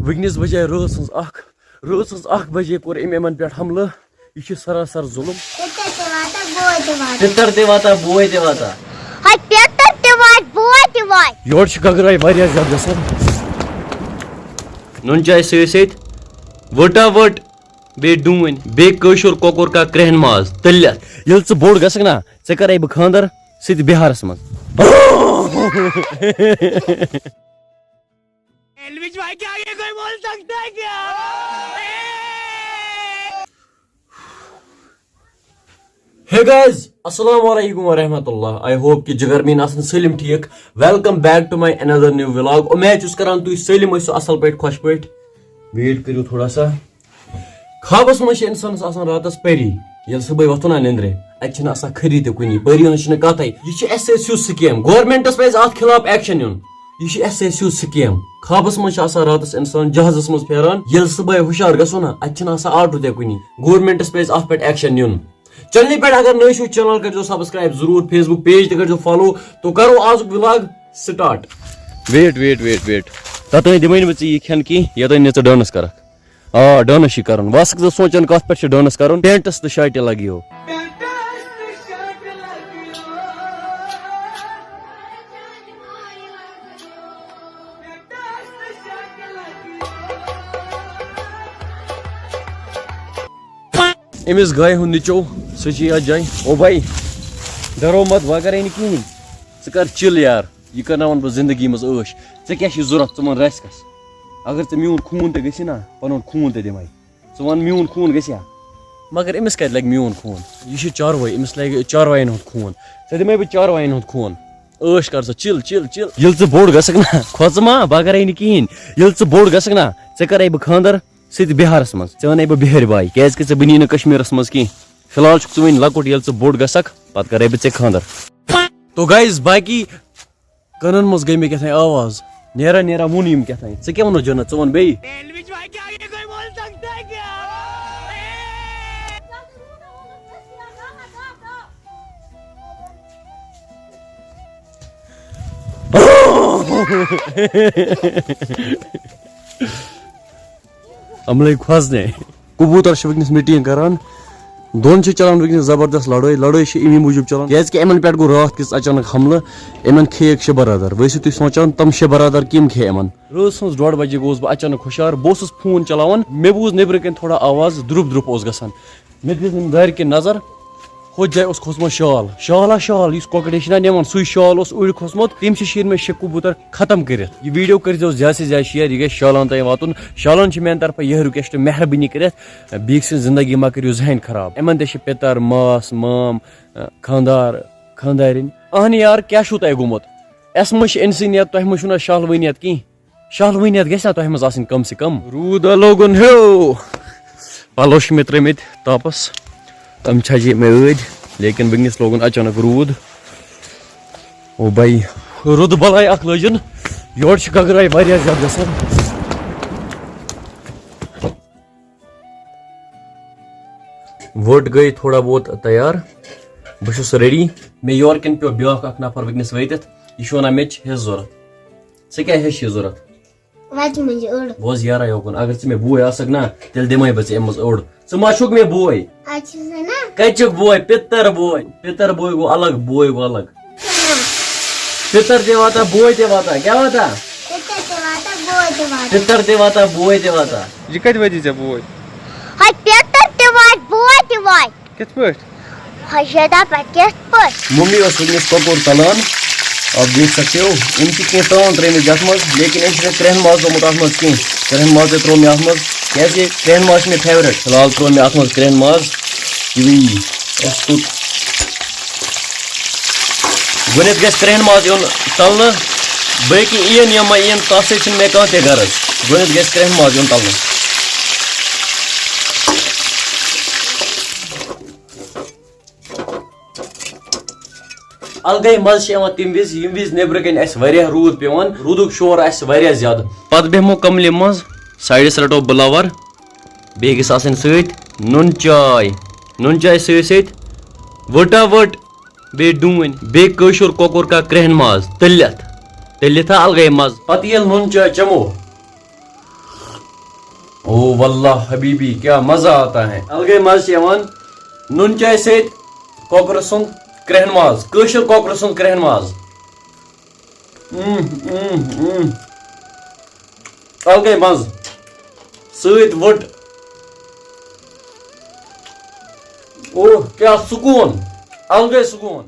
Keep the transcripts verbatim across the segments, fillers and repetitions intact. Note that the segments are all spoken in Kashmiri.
وٕنکیٚنَس بجے رٲژ ہٕنٛز اکھ۔ رٲژ ہٕنٛز اکھ بجے کوٚر أمۍ یِمن پٮ۪ٹھ حملہٕ۔ یہِ چھُ سراسر ظُلُم۔ پِتر تہِ واتان، بوے تہِ واتان۔ پِتر تہِ واتان، بوے تہِ واتان۔ ہاے پِتر تہِ واتہِ، بوے تہِ واتہِ۔ یورٕ چھِ گگراے واریاہ زیادٕ گژھان۔ نُن چاے سۭتۍ سۭتۍ وٕٹا وٕٹ، بیٚیہِ ڈوٗنۍ، بیٚیہِ کٲشُر کۄکُر کا کرٛہُن ماز تٔلِتھ۔ ییٚلہِ ژٕ بوٚڑ گژھکھ نا، ژےٚ کرے بہٕ خانٛدر سۭتۍ بِہارس منٛز۔ سینڈوچ بھائی کے آگے کوئی بول سکتا ہے کیا؟ Hey guys, السلام علیکم ورحمۃ اللہ۔ I hope کہ جگر میٖن آسن سٲلِم ٹھیٖک۔ Welcome back to my another new vlog۔ اُمید چھُس کران تُہۍ سٲلِم ٲسِو اصل پٲٹھۍ، خۄش پٲٹھۍ۔ Wait کٔرِو تھوڑا سا۔ خوابس منٛز چھِ انسانس آسان راتس پری، ییٚلہِ صُبحٲے وۄتھُن نا نیٚنٛدرِ، اتہِ چھِنہٕ آسان کھٔری تہِ کُنی، پری ہٕنٛز چھِنہٕ کتھے۔ یہِ چھِ S S U scheme, governments پزِ اتھ خلاف ایکشن نیُن۔ یہِ چھِ ایس ایس یوٗ سکیم۔ خوابس منٛز چھِ آسان راتس انسان جہازس منٛز پھیران، ییٚلہِ صُبحٲے ہُشار گژھو نا، اتہِ چھِنہٕ آسان آٹو تہِ کُنی۔ گورنمنٹس پزِ اتھ پٮ۪ٹھ ایکشن نیُن۔ چینلہِ پٮ۪ٹھ اگر نٔے چھِو، چینل کٔرۍزیو سبسکرائب ضروٗر، Facebook page تہِ کٔرۍزیو follow۔ تو کرو آزُک vlog start۔ Wait wait wait wait۔ تتٲنۍ دِمے نہٕ بہٕ ژےٚ یہِ کھٮ۪ن کینٛہہ، یتٲنۍ نہٕ ژٕ ڈانس کرکھ۔ آ، ڈانس چھِ کرُن۔ وسکھ ژٕ سونٛچان کتھ پٮ۪ٹھ چھِ ڈانس کرُن؟ پینٹس تہٕ شارٹہِ لگیو۔ أمِس گایہِ ہُنٛد نیٚچو، سُہ چھُ یتھ جایہِ۔ او بھائی، ڈرو مت، بہٕ کرے نہٕ کِہیٖنۍ۔ ژٕ کر chill یار، یہِ کرناون بہٕ زندگی منٛز عٲش۔ ژےٚ کیٛاہ چھُے ضروٗرت، ژٕ وَن رسکس۔ اگر ژےٚ میون خوٗن تہِ گژھِ نا، پنُن خوٗن تہِ دِمے۔ ژٕ وَن میون خوٗن گژھِ ہا؟ مگر أمِس کتہِ لگہِ میون خوٗن؟ یہِ چھُ چاروٲے، أمِس لگہِ چاروایَن ہُنٛد خوٗن۔ ژےٚ دِمے بہٕ چاروایَن ہُنٛد خوٗن۔ عٲش کر ژٕ، chill chill chill۔ ییٚلہِ ژٕ بوٚڑ گژھکھ نا، کھۄژٕ ما، بہٕ کرے نہٕ کِہیٖنۍ۔ ییٚلہِ ژٕ بوٚڑ گژھکھ نا، ژےٚ کرے بہٕ خانٛدر سۭتۍ بِہارس منٛز۔ ژےٚ ونے بہٕ بِہٲرۍ باے، کیازِ کہِ ژےٚ بنی نہٕ کشمیرس منٛز کینٛہہ۔ فی الحال چھُکھ ژٕ وٕنہِ لۄکُٹ، ییٚلہِ ژٕ بوٚڑ گژھکھ، پتہٕ کرے بہٕ ژےٚ خانٛدر۔ تو guys، باقی کَنَن منٛز گٔے مےٚ کیٛاہ تام آواز۔ نیران نیران ووٚن یِم کیٛاہ تام۔ ژٕ کیٛاہ ووٚنُتھ جنت؟ ژٕ وَن بیٚیہِ۔ سینڈوچ بھائی کے آگے کوئی بول سکتا ہے کیا؟ عملے کھوژنے۔ کبوتر چھِ وٕنکیٚنَس meeting کران۔ دۄن چھِ چلان وٕنکیٚنَس زبردست لڑٲے۔ لڑٲے چھِ اَمی موٗجوٗب چلان کیازِ کہِ یِمن پٮ۪ٹھ گوٚو راتھ کِس اچانک حملہٕ۔ یِمن کھیٚیَکھ شےٚ برادر۔ وۄنۍ ٲسِو تُہۍ سونٛچان، تِم شےٚ برادر کٔمۍ کھے یِمن؟ رٲژ ہٕنٛز ڈۄڈ بجے گوٚوُس بہٕ اچانک ہُشار۔ بہٕ اوسُس فون چلاوان، مےٚ بوٗز نیٚبرٕ کَنۍ تھوڑا آواز، درُپ درُپ اوس گژھان۔ مےٚ دِژ نہٕ دارِ کِنۍ نظر، ہوٚتھ جایہِ اوس کھوٚتمُت شال۔ شال ہا شال، یُس کۄکرِ چھِنہ نِوان، سُے شال اوس اوٚڑ کھوٚتمُت۔ تٔمۍ چھِ شیٖرمٕتۍ شےٚ کبوٗتر ختم کٔرِتھ۔ یہِ video کٔرۍزیو زیادٕ سے زیادٕ share، یہِ گژھِ شالن تام واتُن۔ شالن چھِ میانہِ طرفہٕ یِہے request، مہربٲنی کٔرِتھ بیٚکہِ سٕنٛز زندگی مہ کٔرِو زٕہٕنۍ خراب۔ یِمن تہِ چھِ پِتر، ماس، مام، خانٛدار، خانٛدارِنۍ۔ اہنہِ یار، کیٛاہ چھُو تۄہہِ گوٚمُت؟ اَسہِ منٛز چھِ انسٲنیت، تۄہہِ منٛز چھُو نہ شالوٲنیت کینٛہہ؟ شالوٕنیت گژھِ نا تۄہہِ منٛز آسٕنۍ کم سے کم؟ روٗد ہا لوگُن ہیو۔ پلو چھِ مےٚ ترٲمٕتۍ تاپس۔ تِم چھجے مےٚ أدۍ، لیکن وٕنکیٚنس لوگُن اچانک روٗد۔ او بھائی، رُدٕ بلاے اکھ لٲجِن۔ یورٕ چھِ گگراے واریاہ زیادٕ گژھان۔ وٕٹ گٔے تھوڑا بہت تیار۔ بہٕ چھُس ready۔ مےٚ یورٕ کِنۍ پیوٚو بیٛاکھ اکھ نفر وٕنکیٚنس وٲتِتھ۔ یہِ چھُ وَنان، مےٚ تہِ چھِ ہیٚژ ضوٚرَتھ۔ ژےٚ کیٛاہ ہیٚچھ چھِ ضوٚرَتھ؟ وَتہِ منٛز یہِ أڑ۔ بوز یارا یوکُن، اگر ژٕ مےٚ بوے آسَکھ نا، تیٚلہِ دِمَے بہٕ ژےٚ اَمہِ منٛز أڑ۔ ژٕ ما چھُکھ مےٚ بوے؟ اَتہِ چھِ زٕ نا۔ کَتہِ چھُکھ بوے؟ پِتٕر بوے۔ پِتٕر بوے گوٚو الگ، بوے گوٚو الگ۔ پِتٕر تہِ واتان، بوے تہِ واتان۔ کیٛاہ واتان؟ پِتٕر تہِ واتان، بوے تہِ واتان۔ پِتٕر تہِ واتان، بوے تہِ واتان۔ یہِ کَتہِ وٲتی ژےٚ بوے؟ ہَے پِتٕر تہِ واتہِ، بوے تہِ واتہِ۔ کِتھ پٲٹھۍ؟ ہَے شیطان پٮ۪ٹھ کِتھ پٲٹھۍ؟ مٔمی ٲس وٕنکیٚس کۄکُر تَلان۔ آپ دیکھ سکتے ہو، أمۍ چھِ کینٛہہ ترٛام ترٛٲومٕتۍ یَتھ منٛز، لیکن أمۍ چھُنہٕ کرٛہُن ماز ترٛوومُت اَتھ منٛز کینٛہہ۔ کرٛہُن مازٕے ترٛوو مےٚ اَتھ منٛز، کیٛازِ کرٛہُن ماز چھُ مےٚ favourite۔ فی الحال ترٛوو مےٚ اَتھ منٛز کرٛہُن ماز۔ یِوٕے اوس توٚت۔ گۄڈٕنٮ۪تھ گژھِ کرٛہُن ماز یُن تَلنہٕ، باقٕے یِن یا مہ یِن، تَتھ سۭتۍ چھُنہٕ مےٚ کانٛہہ تہِ غرض۔ گۄڈٕنٮ۪تھ گژھِ کرٛہُن ماز یُن تَلنہٕ۔ الگے مزٕ چھِ یِوان تَمہِ وِزِ، ییٚمہِ وِزِ نیٚبرٕ کَنہِ آسہِ واریاہ روٗد پٮ۪وان، روٗدُک شور آسہِ واریاہ زیادٕ۔ پَتہٕ بیٚہمو کملہِ منٛز، sideس رَٹو blower، بیٚیہِ گژھِ آسٕنۍ سۭتۍ نُن چاے، نُن چاے سۭتۍ سۭتۍ وٕٹا وٕٹ، بیٚیہِ ڈوٗنۍ، بیٚیہِ کٲشُر کۄکُر کا کرٛہُن ماز تٔلِتھ، تٔلِتھ ہا الگے مزٕ۔ پَتہٕ ییٚلہِ نُن چاے چٮ۪مو، او واللہ حبیبی، کیا مزہ آتا ہے۔ الگے مزٕ چھِ یِوان نُن چاے سۭتۍ کۄکرٕ سُنٛد کرٛٮ۪ہن ماز، کٲشُر کۄکرٕ سُنٛد کرٛٮ۪ہن ماز۔ اۭں، اۭں، اۭں۔ الگے مزٕ۔ سۭتۍ وٕٹ۔ اوہ، کیا سکوٗن۔ الگے سکوٗن۔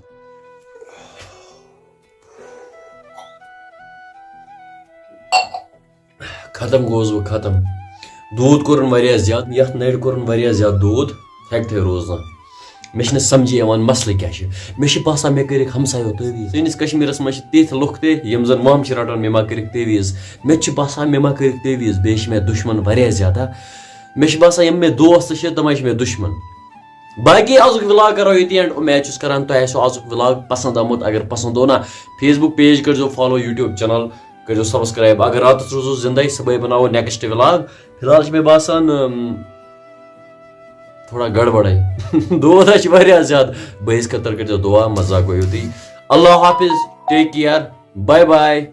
ختم گوس بہٕ، ختم۔ دود کوٚرُن واریاہ زیادٕ، یتھ نرِ کوٚرُن واریاہ زیادٕ دود، ہیٚکتھٕے روٗز نہٕ۔ مےٚ چھُنہٕ سمجھے یِوان مسلہٕ کیٛاہ چھُ۔ مےٚ چھُ باسان مےٚ کٔرِکھ ہمسایو تعویٖذ۔ سٲنِس کشمیٖرس منٛز چھِ تِتھۍ لُکھ تہِ، یِم زن وہم چھِ رٹان، مےٚ ما کٔرِکھ تعویٖذ۔ مےٚ تہِ چھُ باسان مےٚ ما کٔرِکھ تعویٖذ، بیٚیہِ چھِ مےٚ دُشمن واریاہ زیادٕ۔ مےٚ چھُ باسان یِم مےٚ دوست چھِ، تِمے چھِ مےٚ دُشمن۔ باقی آزُک ولاگ کرو ییٚتی اینڈ۔ اُمید چھُس کران تۄہہِ آسیو آزُک ولاگ پسند آمُت۔ اگر پسند آو نا، Facebook page کٔرزیو follow، YouTube channel کٔرزیو subscribe۔ اگر راتس روٗزو زندے، صبحٲے بناوو next vlog۔ فی الحال چھِ مےٚ باسان، اۭں، تھوڑا گڑبڑے۔ دود حظ چھِ واریاہ زیادٕ۔ بٲیِس خٲطرٕ کٔرزیو دُعا، مزاق گوٚو یُتُے۔ اللہ حافظ، take care، bye bye۔